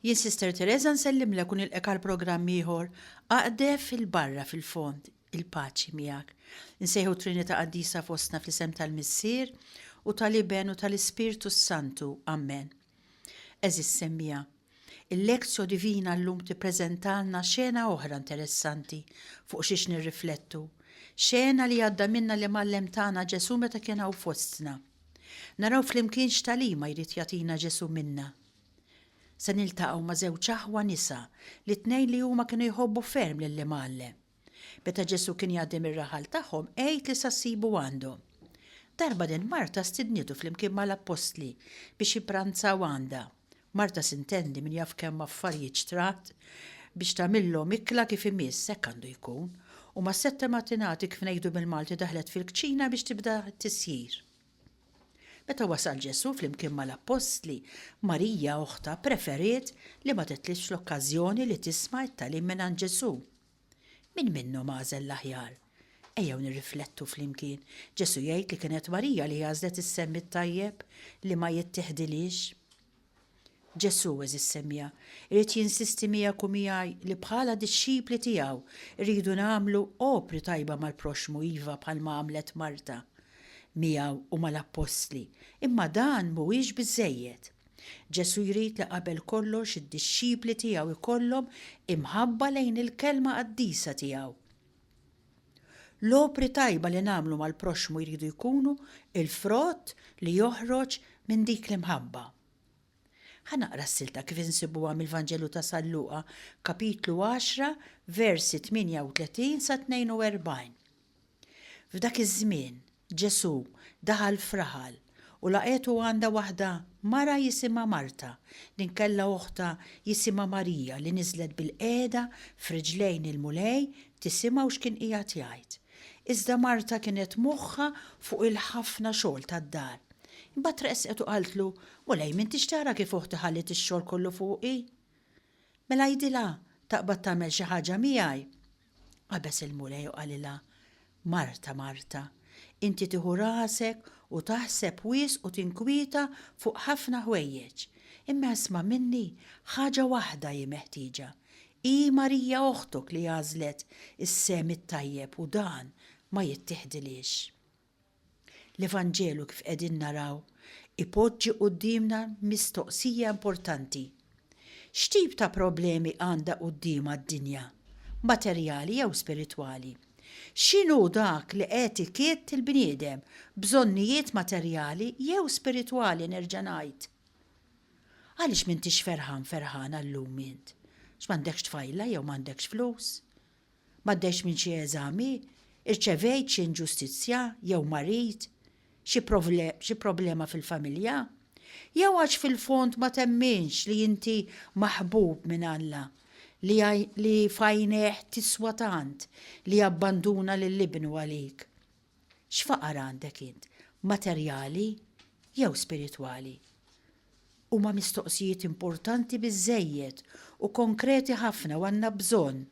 Jien Sister Teresa nsellimlek u nilqek għal programm ieħor Aqdef 'il barra fil-fond, il-paċi miegħek. Insejħu Trinità Qaddisa fostna fl-isem tal-Missier u tal-Iben u tal-Ispirtu s-Santu. Ammen. Għeżież semmiegħa, il-Lectio Divina llum tippreżentalna xena oħra interessanti fuq xiex nirriflettu. Xena li għadda minnha l-Imgħallem tagħna Ġesù meta kien hawn fostna. Naraw flimkien x'tagħlima jrid jagħtina Ġesù minnha. Se niltaqgħu ma' żewġ aħwa nisa li t-tnejn li huma kienu jħobbu ferm lill-Imgħallem. Meta Ġesù kien jgħaddi mir-raħal tagħhom, għid li sa ssibu għandhom. Darba din Marta stidnitu flimkien ma' l-appostli biex jippranzaw għandha. Marta sintendi min jaf kemm affarijiet xtrat biex tagħmillhom ikla kif imiss, hekk għandu jkun. U mas-sette matinati kif ngħidu bil-Malti daħlet fil-kċina biex tibda t-tisjir. Meta wasal Ġesù flimkien mal-appostli, Marija oħtha ppreferiet li ma titlifx l-okkażjoni li tisma' t-tagħlim mingħand Ġesù. Min minnhom għażel l-aħjar? Ejjew nirriflettu flimkien. Ġesù jgħid li kienet Marija li għażlet is-sehem it-tajjeb li ma jittiħdilhiex. Ġesù, għeżież semmiegħa, irid jinsisti miegħek u miegħi li bħala dixxipli tiegħu rridu nagħmlu opri tajba mal-proxxmu iva bħalma għamlet Marta miegħu u mal-appostli, imma dan mhuwiex biżżejjed. Ġesù jrid li qabel kollox id-dixxipli tiegħu jkollhom imħabba lejn il-Kelma qaddisa tiegħu. L-opri tajba li nagħmlu mal-proxxmu jridu jkunu l-frott li joħroġ minn dik l-imħabba. Ħa naqra s-silta kif insibuha mill-Vanġelu ta' San Luqa, kapitlu 10, versi 38 sa 42. F'dak iż-żmien, Ġesù daħal f'raħal u laqgħetu għandha waħda mara jisimha Marta, din kellha oħtha jisimha Marija li niżlet bilqiegħda f'riġlejn il-Mulej tisimgħu x'kien qiegħed jgħid. Iżda Marta kienet moħħha fuq il-ħafna xogħol tad-dar. Imbagħad resqet u qaltlu, Mulej, m'intix tara kif oħti ħalliet ix-xogħol kollu fuqi? Mela għidilha taqbad tagħmel xi ħaġa miegħi. Qabeż il-Mulej u qalilha, Marta, Marta, inti tieħu rasek u taħseb wisq u tinkwieta fuq ħafna ħwejjeġ. Imma isma' minni, ħaġa waħda hi meħtieġa. Hi Marija oħtok li għażlet is-sehem it-tajjeb u dan ma jittiħdilhiex. L-Evanġelu kif qegħdin naraw ipoġġi quddiemna mistoqsija importanti. X'tip ta' problemi għandha quddiemha d-dinja, materjali jew spiritwali? X'inhu dak li qed ikidd il-bniedem, bżonnijiet materjali jew spiritwali nerġa' ngħid? Għaliex m'intix ferħan ferħana llum int? Għax m'għandekx tfajla jew m'għandekx flus? M'għaddejtx minn xi eżami? Irċevejt xi inġustizzja jew marid? Xi xi problema fil-familja? Jew għax fil-fond ma temminx li inti maħbub minn Alla, li li f'għajnejh tiswa tant li abbanduna lil Ibnu għalik? X'faqar għandek int, materjali jew spiritwali? Huma mistoqsijiet importanti biżżejjed u konkreti ħafna u għandna bżonn,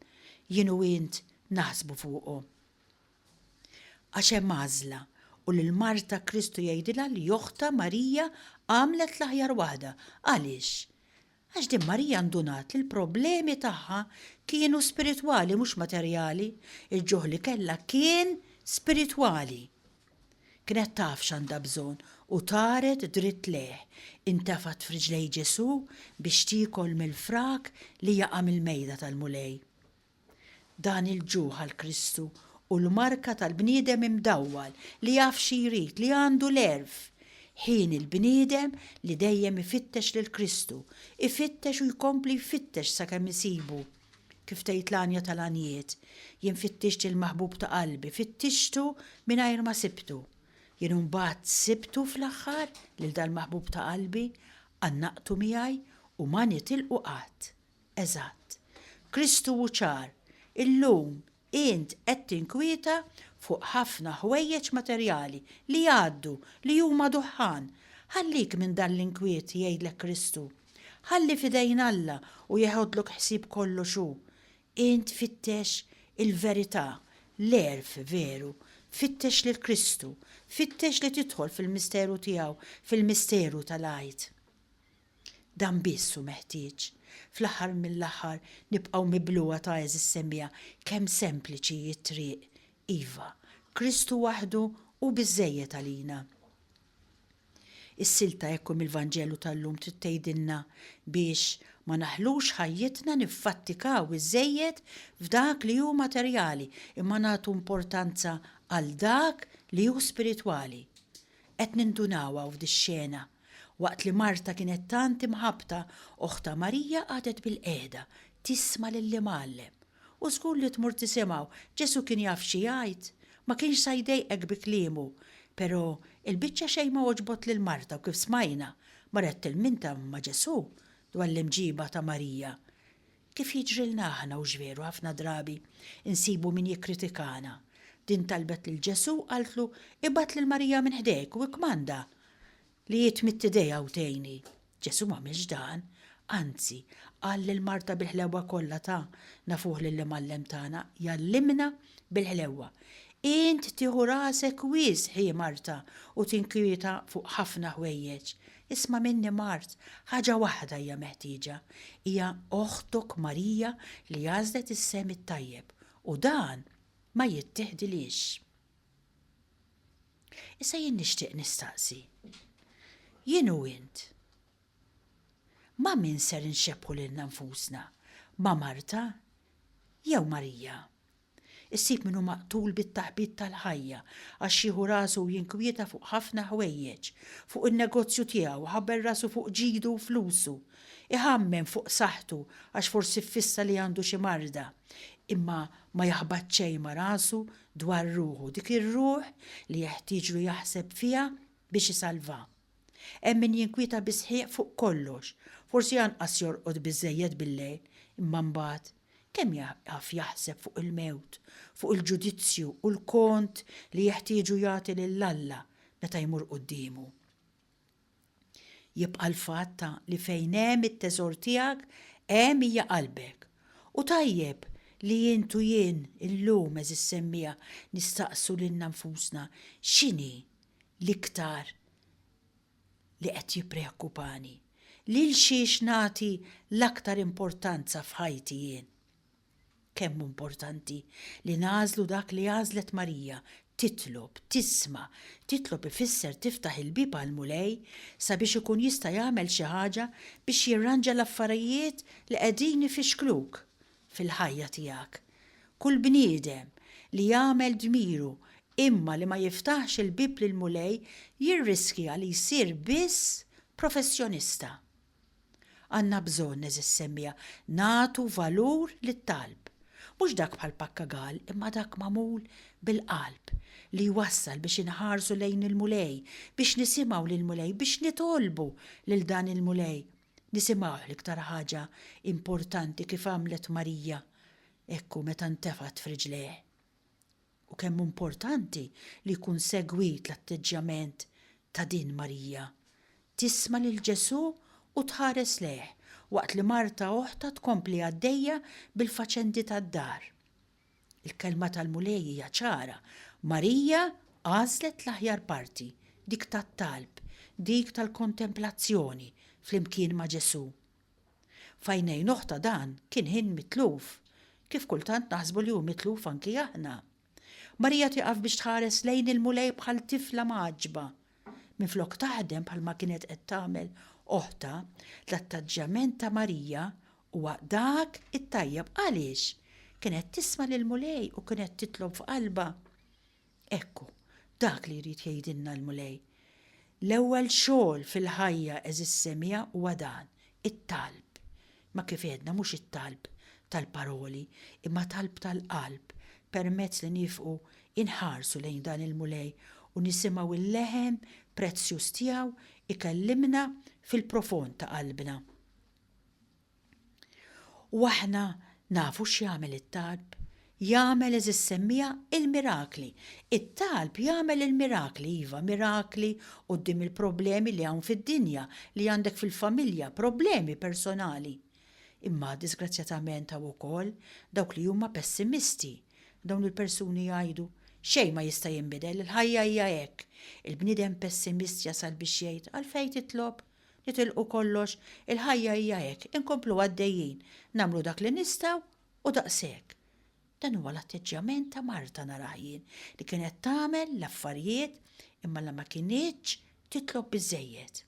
jien u int, naħsbu fuqhom. Għax hemm għażla u lil Marta Kristu jgħidilha li oħtha Marija għamlet l-aħjar waħda. Għaliex? Għax din Marija ndunat li l-problemi tagħha kienu spiritwali mhux materjali, il-ġuħ li kellha kien spiritwali. Kienet taf x'għandha bżonn u taret dritt lejh, intefgħet f'riġlejn Ġesù biex tiekol mill-frak li jaqa' mill-mejda tal-Mulej. Dan il-ġuħ għal Kristu hu l-marka tal-bniedem imdawwal li jaf xi jrid, li għandu l-għerf. Ħin il-bniedem li dejjem ifittex lil Kristu, ifittex u jkompli jfittex sakemm isibu. Kif tgħid l-għanja tal-għanjiet, Jien fittixt il-maħbub ta' qalbi, fittixtu mingħajr ma sibtu. Jien imbagħad sibtu fl-aħħar lil dal-maħbub ta' qalbi, għannaqtu miegħi u ma nitilqu qatt. Eżatt. Kristu hu ċar. Illum int qed tinkwieta fuq ħafna ħwejjeġ materjali li jgħaddu, li huma duħħan. Ħallik minn dan l-inkwiet, jgħidlek Kristu. Ħalli f'idejn Alla u jeħodlok ħsieb kollox hu. Int fittex il-verità, l-għerf veru, fittex lil Kristu, fittex li tidħol fil-misteru tiegħu, fil-misteru tal-Għid. Dan biss hu meħtieġ. Fl-aħħar mill-aħħar nibqgħu miblugħa ta' għeżież semmiegħa kemm sempliċi hi t-triq. Iva, Kristu waħdu hu biżżejjed għalina. Is-silta ekku mill-Vanġelu tal-lum trid tgħidilna biex ma naħlux ħajjitna niffattikaw iżżejjed f'dak li hu materjali imma nagħtu importanza għal dak li hu spiritwali. Qed nindunaw hawn f'dix-xena. Waqt li Marta kienet tant imħabbta, oħtha Marija qagħdet bilqiegħda tisma' lill-Imgħallem. U żgur li tmur tisimgħu, Ġesù kien jaf xi jgħid. Ma kienx sa jdejqek bi kliemu. Però, il-biċċa xejn ma għoġbot lil Marta u kif smajna, marret tilminta ma' Ġesù dwar l-imġiba ta' Marija. Kif jiġrilna aħna, hux veru, ħafna drabi nsibu min jikkritikana. Din talbet lil Ġesù u qaltlu, Ibgħat lil Marija minn ħdejk u ikkmanda li hi tmidd idejha u tgħinni. Ġesù m'għamilx dan. Anzi, qal lil Marta bil-ħlewwa kollha ta' nafuh lill-Imgħallem tagħna jgħallimna bil-ħlewwa. Int tieħu rasek wisq, hi Marta, u tinkwieta fuq ħafna ħwejjeġ. Isma' minni, Mart, ħaġa waħda hija meħtieġa. Hija oħtok Marija li għażlet is-sehem it-tajjeb, u dan ma jittiħdilhiex. Issa jien nixtieq nistaqsi, jien u int, ma' min ser inxebbħu lilna nfusna, ma' Marta jew Marija? Issib min hu maqtul bit-taħbit tal-ħajja għax jieħu rasu u jinkwieta fuq ħafna ħwejjeġ, fuq in-negozju tiegħu, ħabel rasu fuq ġidu u flusu, iħammem fuq saħħtu għax forsi ffissa li għandu xi marda, imma ma jaħbat xejn ma' rasu dwar ruħu, dik ir-ruħ li jeħtieġlu jaħseb fiha biex isalvha. Hemm min jinkwieta bis-sħiħ fuq kollox, forsi anqas jorqod biżżejjed bil-lejl, imma mbagħad kemm jaf jaħseb fuq il-mewt, fuq il-ġudizzju u l-kont li jeħtieġu jagħti lil Alla meta jmur quddiemu. Jibqa' l-fatt ta' li fejn hemm it-teżor tiegħek, hemm hija qalbek. U tajjeb li int u jien illum, għeżież semmiegħa, nistaqsu lilna nfusna x'inhi l-iktar li qed jippreokkupani? Lil xiex nagħti l-aktar importanza f'ħajti jien? Kemm hu importanti li nagħżlu dak li għażlet Marija, titlob, tisma'. Titlob ifisser tiftaħ il-bieb għall-Mulej sabiex ikun jista' jagħmel xi ħaġa biex jirranġa l-affarijiet li qegħdin ifixkluk fil-ħajja tiegħek. Kull bniedem li jagħmel dmiru imma li ma jiftaħx il-bieb lill-Mulej jirriskja li jsir biss professjonista. Għandna bżonn, għeżież semmiegħa, nagħtu valur lit-talb. Mhux dak bħal pakkagal imma dak magħmul bil-qalb, li jwassal biex inħarsu lejn il-Mulej, biex nisimgħu lill-Mulej, biex nitolbu lil dan il-Mulej. Nisimgħuh l-iktar ħaġa importanti kif għamlet Marija, hekk hu meta ntefgħet f'riġlejh. U kemm hu importanti li jkun segwit l-atteġġjament ta' din Marija. Tisma' lil Ġesù u tħares lejh, waqt li Marta oħtha tkompli għaddejja bil-faċendi tad-dar. Il-kelma tal-Mulej hija ċara, Marija għażlet l-aħjar parti, dik tat-talb, dik tal-kontemplazzjoni flimkien ma' Ġesù. F'għajnejn oħtha dan kien ħin mitluf, kif kultant naħsbu li hu mitluf anki aħna. Marija tieqaf biex tħares lejn il-Mulej bħal tifla mgħaġġba. Minflok taħdem bħalma kienet qed tagħmel oħtha, l-attaġġjament ta' Marija huwa dak it-tajjeb. Għaliex? Kienet tisma' lill-Mulej u kienet titlob f'qalbha. Hekk hu, dak li jrid jgħidilna l-Mulej. L-ewwel xogħol fil-ħajja għeżież semmiegħa huwa dan, it-talb. Imma kif għedna mhux it-talb tal-paroli, imma talb tal-qalb permezz li niefqu inħarsu lejn dan il-Mulej u nisimgħu l-leħen prezzjuż tiegħu ikellimna fil-profond ta' qalbna. U aħna nafu x'jagħmel it-talb. Jagħmel, għeżież semmiegħa, il-mirakli. It-talb jagħmel il-mirakli, iva, mirakli quddiem il-problemi li hawn fid-dinja, li għandek fil-familja, problemi personali. Imma disgrazzjatament hawn ukoll dawk li huma pessimisti. Dawn il-persuni jgħidu, Xejn ma jista' jinbidel, il-ħajja hija hekk. Il-bniedem pessimist jasal biex jgħid, Għalfejn titlob? Nitilqu kollox, il-ħajja hija hekk, inkomplu għaddejjin, nagħmlu dak li nistgħu u daqshekk. Dan huwa l-atteġġjament ta' Marta narah jien, li kienet tagħmel l-affarijiet imma la ma kinitx titlob biżżejjed.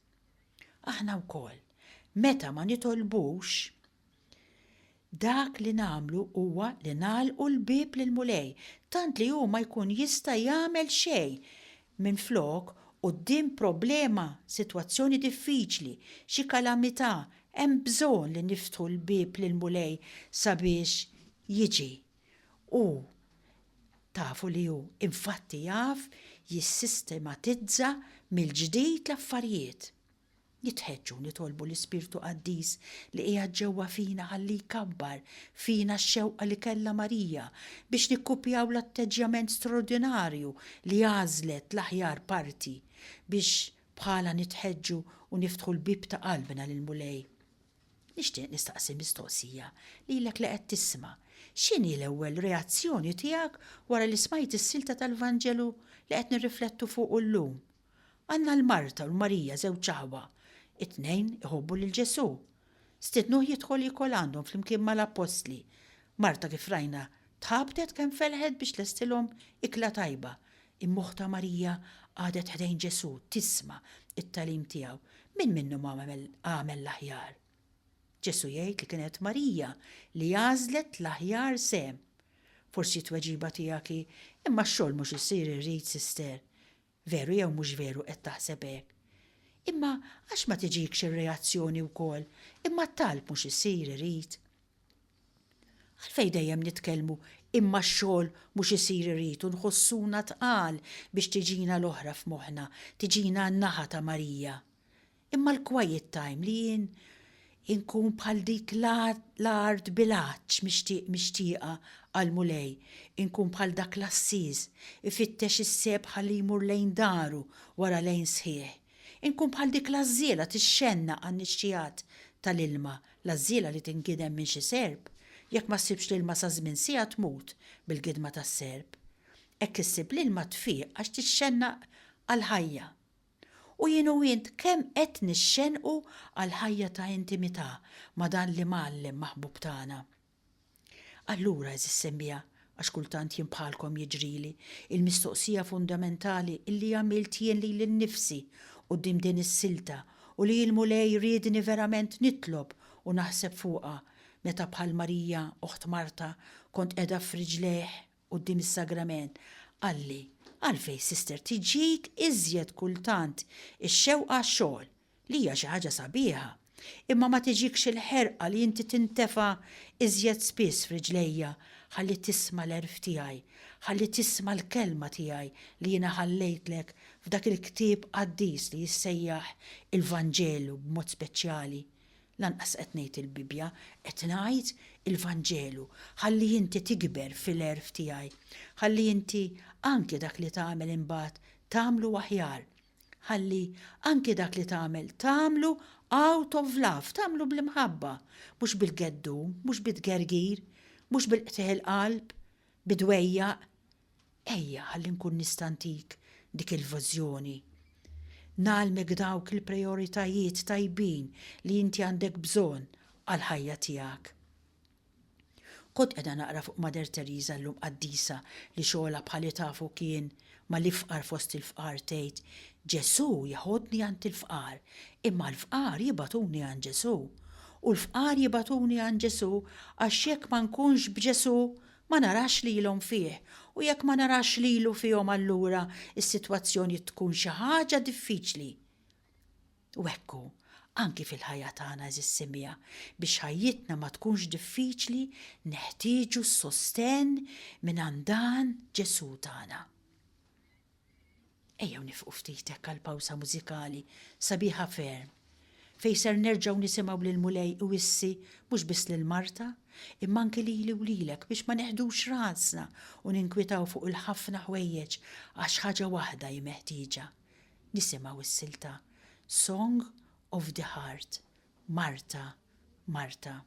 Aħna wkoll, meta ma nitolbux, dak li nagħmlu huwa li nagħlqu l-bieb lill-Mulej, tant li hu ma jkun jista' jagħmel xejn. Minflok, quddiem problema, sitwazzjoni diffiċli, xi kalamità, hemm bżonn li niftħu l-bieb lill-Mulej sabiex jiġi. U tafu li hu infatti jaf jissistematizza mill-ġdid l-affarijiet. Nitħeġġu nitolbu l-Ispirtu Qaddis li qiegħed ġewwa fina ħalli jkabbar fina x-xewqa li kellha Marija biex nikkupjaw l-atteġġjament straordinarju li għażlet l-aħjar parti biex bħalha nitħeġġu u niftħu l-bieb ta' qalbna lill-Mulej. Nixtieq nistaqsi mistoqsija lilek li qed tisma'. X'inhi l-ewwel reazzjoni tiegħek wara li smajt is-silta tal-Vanġelu li qed nirriflettu fuqu llum? Għandna l-Marta u l-Marija żewġ aħwa. It-tnejn iħobbu lil Ġesù. Stidnuh jidħol jiekol għandhom flimkien mal-appostli. Marta kif rajna tħabtet kemm felħet biex tlestilhom ikla tajba. Imma oħtha Marija qagħdet ħdejn Ġesù tisma' t-tagħlim tiegħu. Min minnhom għamel l-aħjar? Ġesù jgħid li kienet Marija li għażlet l-aħjar sehem. Forsi t-tweġiba tiegħek hi, 'Imma x-xogħol mhux isir irrid, sister. Veru jew mhux veru qed taħseb hekk? Imma għax ma tiġikx ir-reazzjoni wkoll, 'Imma t-talb mhux isir irid'? Għalfejn dejjem nitkellmu imma x-xogħol mhux isir irid u nħossuna tqal biex tiġina l-oħra f'moħħna, tiġina n-naħa ta' Marija? Imma l-quiet time li jien inkun bħal dik l-art bil-għatx mixtieq mixtieqa għall-Mulej, inkun bħal dak l-għassies ifittex is-sebħ ħalli jmur lejn daru wara lejn sħiħ. Inkun bħal dik l-għażżiela tixxennaq għan-nixxigħat tal-ilma, l-għażżiela li tingidem minn xi serp. Jekk ma ssibx l-ilma sa żmien siegħa tmut bil-gidma tas-serp. Hekk issib l-ilma tfiq għax tixxennaq għall-ħajja. U jien u int kemm qed nixxennqu għal ħajja ta' intimità ma' dan l-Imgħallem maħbub tagħna? Allura, għeżież semmiegħa, għax kultant jien bħalkom jiġrili, il-mistoqsija fundamentali illi għamilt jien lili nnifsi quddiem din is-silta u li l-Mulej riedni verament nitlob u naħseb fuqha meta bħal Marija, oħt Marta, kont qiegħda f'riġlejh quddiem is-sagrament, qalli, Għalfejn, sister, tiġik iżjed kultant ix-xewqa għax-xogħol, li hija xi ħaġa sabiħa, imma ma tiġikx il-ħerqa li inti tintefa' iżjed spiss f'riġlejja ħalli tisma' l-għerf tiegħi, ħalli tisma' l-kelma tiegħi li jiena ħallejtlek f'dak il-ktieb qaddis li jissejjaħ il-Vanġelu b'mod speċjali. Lanqas qed ngħid il-Bibbja, qed ngħid il-Vanġelu, ħalli inti tikber fil-għerf tiegħi, ħalli inti anki dak li tagħmel imbagħad tagħmlu aħjar, ħalli anki dak li tagħmel tagħmlu out of love, tagħmlu bl-imħabba, mhux bil-geddum, mhux bit-tgergir, mhux bil-qtigħ il-qalb, bid-dwejjaq. Ejja ħalli nkun nista' ntik dik il-viżjoni. Ngħallmek dawk il-prejoritajiet tajbin li inti għandek bżonn għall-ħajja tiegħek. Kont qiegħda naqra fuq Mother Teresa llum qaddisa li xogħolha bħali tafu kien mal-ifqar fost il-fqar tgħid, Ġesù jeħodni għand il-fqar, imma l-fqar jibagħtuni għand Ġesù. U l-fqar jibagħtuni għand Ġesù għax jekk ma nkunx b'Ġesù ma narax lilhom fih, u jekk ma narax lilu fihom allura s-sitwazzjoni tkun xi ħaġa diffiċli. U hekk hu anki fil-ħajja tagħna għeżież semmiegħa, biex ħajjitna ma tkunx diffiċli neħtieġu s-sostenn mingħand dan Ġesù tagħna. Ejjew nifqu ftit hekk għal pawsa mużikali sabiħa ferm, fejn ser nerġgħu nisimgħu lill-Mulej iwissi mhux biss lil Marta, imma anki lili u lilek biex ma neħdux rasna u ninkwitaw fuq il-ħafna ħwejjeġ għax ħaġa waħda hi meħtieġa. Nisimgħu s-silta Song of the Heart, Marta, Marta.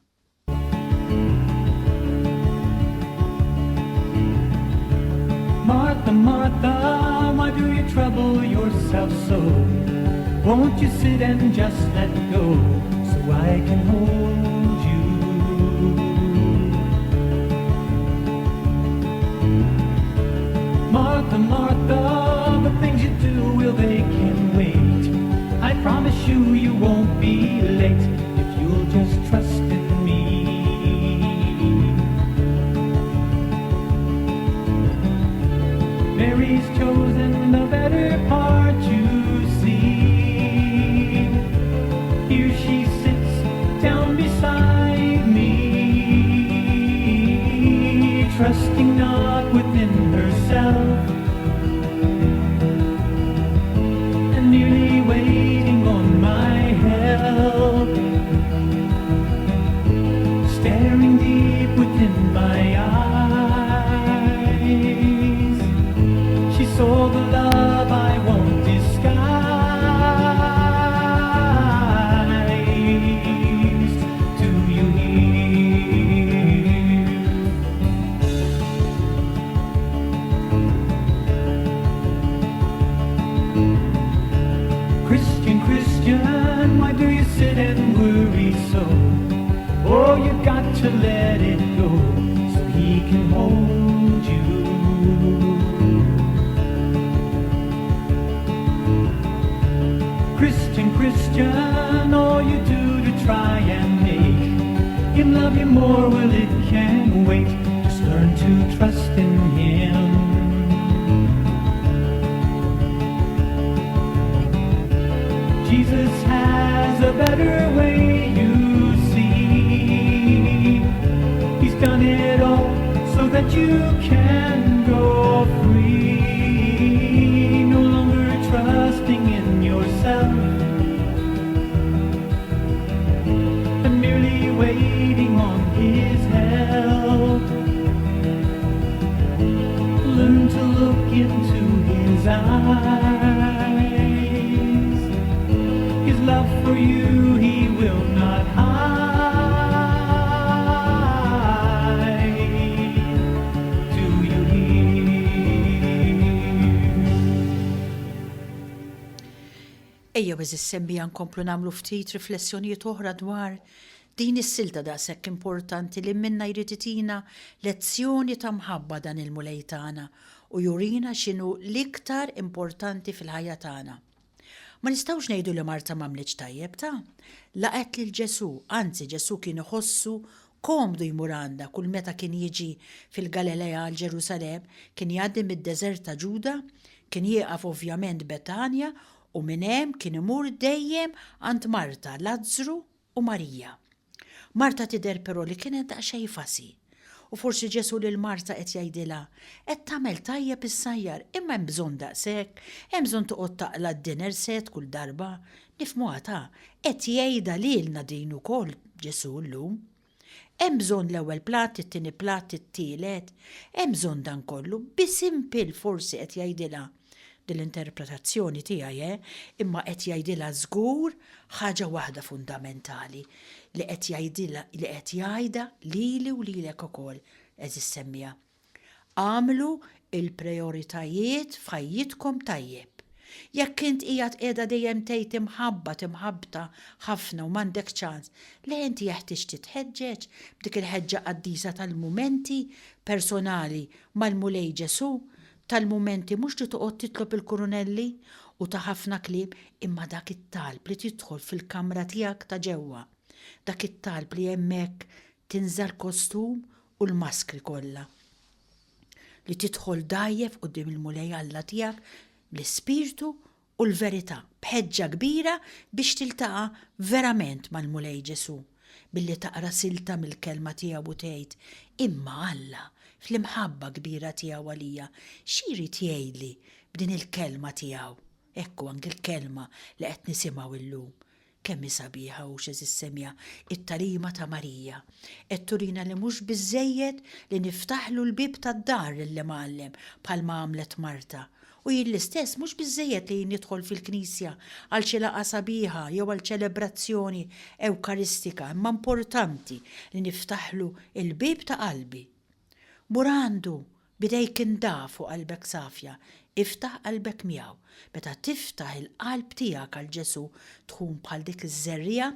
Martha, Martha, why do you trouble yourself so? Won't you sit and just let go so I can hold you? Martha, Martha, the things you do, well, they can wait. I promise you, you won't be late if you'll just trust in me. Mary's chosen the better part, you see. Here she sits down beside me, trusting not within herself, and merely waiting on my help, staring deep within my eyes. She saw the love I won't disguise. Do you hear? Christian, Christian, why do you sit and worry so? Oh, you got to let it go so he can hold you. Christian, Christian, all you do to try and make him love you more, well, it can wait. Just learn to trust in him. Jesus has a better way, you see. He's done it all so that you can go free. No longer trusting in yourself, and merely waiting on his help. Learn to look into his eyes. His love for you he will not hide. Do you hear? Ejjew għeżież semmiegħa nkomplu nagħmlu ftit riflessjonijiet oħra dwar din is-silta daqshekk importanti li minnha jrid itina lezzjoni ta' mħabba dan il-Mulej tagħna u jurina x'inhu l-iktar importanti fil-ħajja tagħna. Ma nistgħux ngħidu li Marta m'għamlitx tajjeb, ta? Laqgħet lil Ġesù, anzi Ġesù kien iħossu komdu jmur għandha kull meta kien jiġi fil-Galilea għal Ġerusalemm, kien jgħaddi mid-deżert ta' Ġuda, kien jieqaf ovvjament Betanja u minn hemm kien imur dejjem għand Marta, Lazzru u Marija. Marta tidher però li kienet daqsxejn fasi. U forsi Ġesù lil Marta qed jgħidilha, Qed tagħmel tajjeb issajjar, imma hemm bżonn daqshekk? Hemm bżonn toqgħod taqla' d-dinner set kull darba? Nifhmuha ta', qed jgħidha lilna din ukoll Ġesù llum. Hemm bżonn l-ewwel platt, it-tieni platt, it-tielet? Hemm bżonn dan kollu? Bi simple forsi qed jgħidilha. Din l-interpretazzjoni tiegħi, eh, imma qed jgħidilha żgur ħaġa waħda fundamentali li qed jgħidilha li qed jgħidha lili u lilek ukoll, għeżież semmiegħa. Agħmlu l-prejoritajiet f'ħajjitkom tajjeb. Jekk int qiegħed qiegħda dejjem tgħid imħabbat imħabbta ħafna u m'għandekx ċans, le inti jeħtieġ titħeġġeġ b'dik il-ħeġġa qaddisa tal-mumenti personali mal-Mulej Ġesù, tal-mumenti mhux li toqgħod titlob il-kurunelli u ta' ħafna kliem imma dak it-talb li tidħol fil-kamra tiegħek ta' ġewwa, dak it-talb li hemmhekk tinża' l-kostum u l-maskri kollha. Li tidħol dgħajjef quddiem il-Mulej Alla tiegħek bl-ispirtu u l-verità, b'ħeġġa kbira biex tiltaqa' verament mal-Mulej Ġesù, billi taqra silta mill-Kelma tiegħu u tgħid, Imma Alla, fl-imħabba kbira tiegħu għalija, xi jrid jgħidli b'din il-Kelma tiegħu? Hekk hu anki l-Kelma li qed nisimgħu llum. Kemm hi sabiħa hux għeżież semja it-tagħlima ta' Marija. Qed turina li mhux biżżejjed li niftaħlu l-bieb tad-dar lill-Imgħallem bħalma għamlet Marta. U jien l-istess mhux biżżejjed li nidħol fil-knisja għal xi laqgħa sabiħa jew għal ċelebrazzjoni Ewkaristika imma importanti li niftaħlu l-bieb ta' qalbi. Mur għandu! B'idejk indaf u qalbek safja, iftaħ qalbek miegħu. Meta tiftaħ il-qalb tiegħek għal Ġesù, tkun bħal dik iż-żerriegħa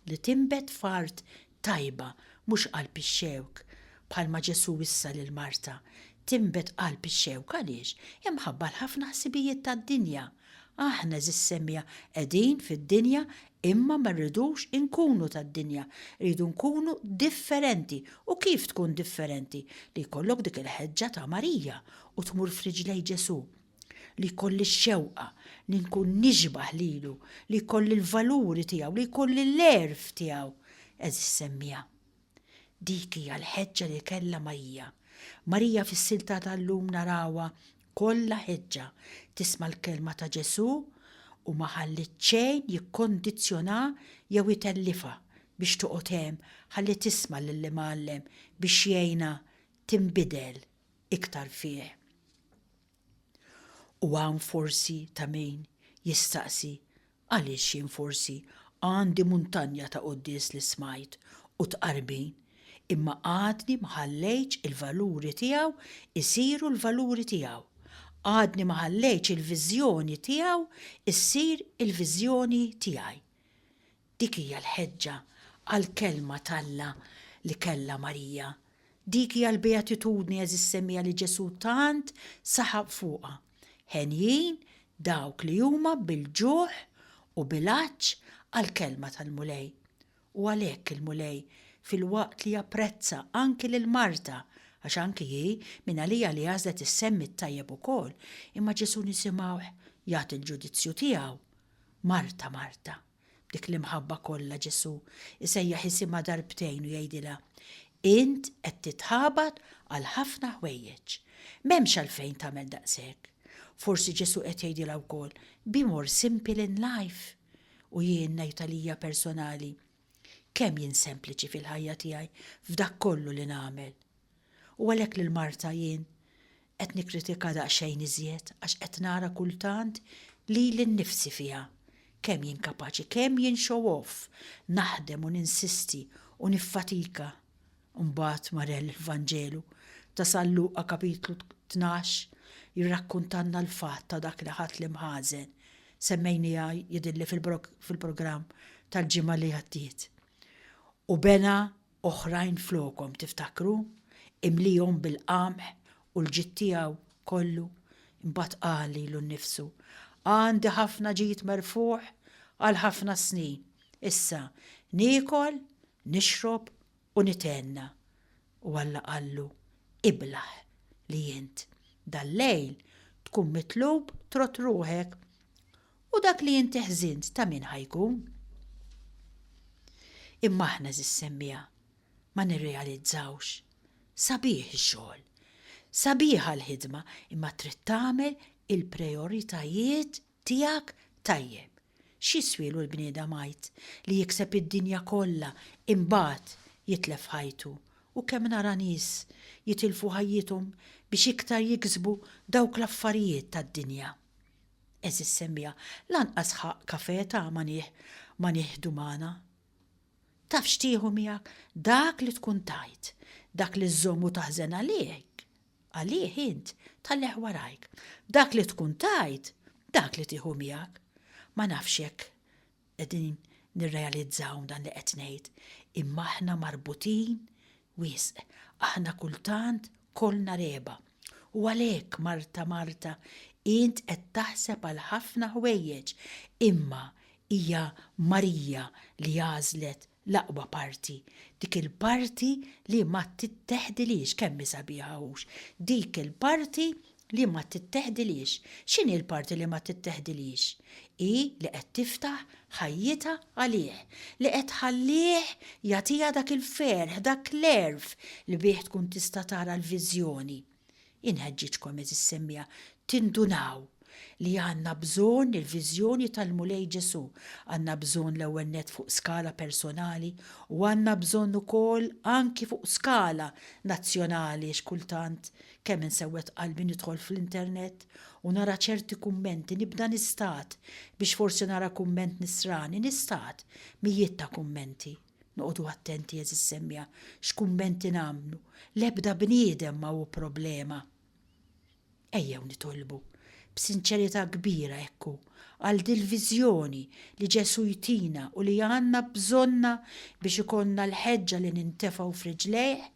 li tinbet f'art tajba, mhux qalb ix-xewk, bħalma Ġesù wissa lil Marta. Tinbet qalb ix-xewk għaliex? Imħabba l-ħafna ħsibijiet tad-dinja. Aħna, għeżież semmiegħa, qegħdin fid-dinja imma ma rridux inkunu tad-dinja, rridu nkunu differenti. U kif tkun differenti? Li jkollok dik il-ħeġġa ta' Marija u tmur f'riġlej Ġesù. Li jkolli x-xewqa li nkun nixbah lilu, li jkolli l-valuri tiegħu, li jkolli l-għerf tiegħu, għeżież semmiegħa. Dik hija l-ħeġġa li kellha Marija. Marija fis-silta tal-lum narawha kollha ħeġġa, tisma' l-kelma ta' Ġesù u ma ħalliet xejn jikkondizzjonha jew itellifha biex toqgħod hemm ħalli tisma' lill-Imgħallem biex jgħinha tinbidel iktar fih. U hawn forsi ta' min jistaqsi għaliex jien forsi għandi muntanja ta' quddies li smajt u tqarbin imma għadni ma ħallejtx il-valuri tiegħu jsiru l-valuri tiegħu. Għadni ma ħallejtx il-viżjoni tiegħu ssir il-viżjoni tiegħi. Dik hija l-ħeġġa għall-Kelma t'Alla li kellha Marija. Dik hija l-beatitudni għeżież semmiegħa li Ġesù tant saħaq fuqha. Henjin dawk li huma bil-ġuħ u bil-għatx għall-Kelma tal-Mulej. U għalhekk il-Mulej, filwaqt li japprezza anki lil Marta, għax anki hi mingħalija li għażlet issemmi t-tajjeb ukoll, imma Ġesù nisimgħuh jagħti l-ġudizzju tiegħu, Marta, Marta. B'dik l-imħabba kollha Ġesù jsejjaħ isimha darbtejn u jgħidilha, Int qed titħabat għal ħafna ħwejjeġ. M'hemmx għalfejn tagħmel daqshekk. Forsi Ġesù qed jgħidilha wkoll, Be more simple in life. U jien ngħid għalija personali, kemm jien sempliċi fil-ħajja tiegħi f'dak kollu li nagħmel. U għalhekk lil Marta jien qed nikkritika daqsxejn iżjed għax qed nara kultant lili nnifsi fiha. Kemm jien kapaċi, kemm jien show off, naħdem u ninsisti u niffatika. Mbagħad Marell il-Vanġelu ta' San Luqa kapitlu 12 jirrakkuntalna l-fatt ta' dak li ħadd l-imħażen. Semmejniha jidhirli fil-programm tal-ġimgħa li għaddiet. U bena Oħrajn flokhom, tiftakru? Imliehom bil-qamħ u l-ġid tiegħu kollu. Imbagħad qal lilu nnifsu, 'Għandi ħafna ġid merfugħ għal ħafna snin. Issa, niekol, nixrob u nithenna. U Alla qallu, 'Iblah li int. Dal-lejl tkun mitlub trodd ruħek. U dak li inti ħżint ta' min ħa jkun? Imma aħna għeżież semmiegħa ma nirrealizzawx. Sabiħ ix-xogħol. Sabiħa l-ħidma imma trid tagħmel il-prejoritajiet tiegħek tajjeb. X'jiswielu l-bniedem għid li jikseb id-dinja kollha imbagħad jitlef ħajtu? U kemm nara nies jitilfu ħajjithom biex iktar jiksbu dawk l-affarijiet tad-dinja. Għeżież semmiegħa, lanqas ħaqq kafè ta' ma nieħ ma nieħdu magħna. Taf x'tieħu miegħek? Dak li tkun tajt, dak li żżomm u taħżen għalik, għalih int, tħallih warajk. Dak li tkun tajt, dak li tieħu miegħek. Ma nafx jekk Qegħdin nirrealizzaw dan li qed ngħid, imma aħna marbutin wisq. Aħna kultant kollna regħba. U għalhekk, Marta, Marta, int qed taħseb għal ħafna ħwejjeġ, imma hija Marija li għażlet l-aqwa parti, dik il-parti li ma titteħdilhiex, kemm hi sabiħa hux, dik il-parti li ma titteħdilhiex. X'inhi l-parti li ma titteħdilhiex? Hi li qed tiftaħ ħajjitha għalih, li qed tħallih jagħtiha dak il-ferħ, dak l-għerf li bih tkun tista' tara l-viżjoni. Inħeġġiġkom għeżież semmiegħa tindunaw li għandna bżonn il-viżjoni tal-Mulej Ġesù. Għandna bżonn l-ewwel nett fuq skala personali u għandna bżonn ukoll anki fuq skala nazzjonali għax kultant kemm insewwed qalbi nidħol fl-internet u nara ċerti kummenti nibda nistagħad biex forsi nara kumment nisrani, nistagħad mijiet ta' kummenti. Noqogħdu attenti għeżież semmiegħa x'kummenti nagħmlu. L-ebda bniedem ma hu problema. Ejjew nitolbu, b'sinċerità kbira hekk hu, għal dil-viżjoni li Ġesù jtina u li għandna bżonnha biex ikollna l-ħeġġa li nintefgħu f'riġlejh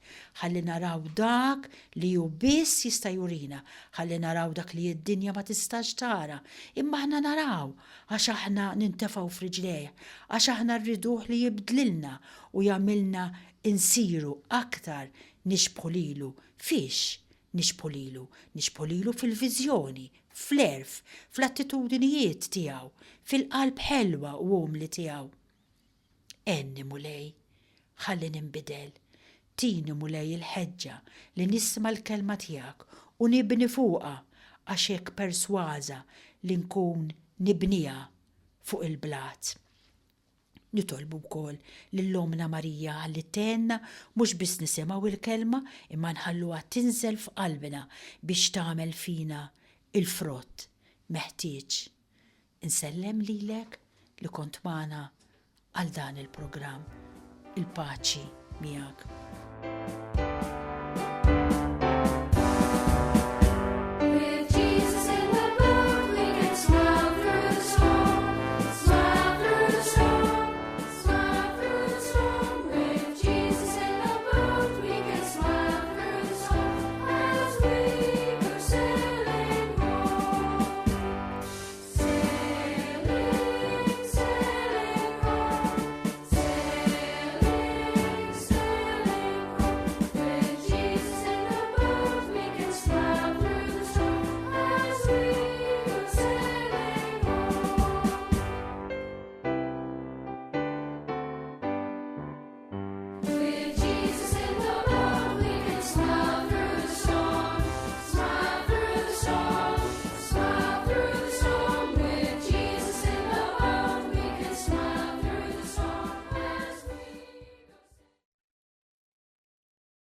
ħalli naraw dak li hu biss jista' jurina, ħalli naraw dak li d-dinja ma tistax tara, imma aħna naraw għax aħna nintefgħu f'riġlejh, għax aħna rriduh li jibdlilna u jagħmilna nsiru aktar nixbħu lilu. Fiex nixbħu lilu? Nixbħu lilu fil-viżjoni, fl-għerf, fl-attitudinijiet tiegħu, fil-qalb ħelwa u umli tiegħu. Għenni Mulej, ħalli ninbidel. Tini Mulej il-ħeġġa li nisma' l-kelma tiegħek u nibni fuqha għax hekk persważa li nkun nibniha fuq il-blat. Nitolbu wkoll lil Ommna Marija ħalli tgħinna mhux biss nisimgħu l-Kelma imma nħalluha tinżel f'qalbna biex tagħmel fina l-frott meħtieġ. Insellem lilek li kont magħna għal dan il-programm. Il-paċi miegħek.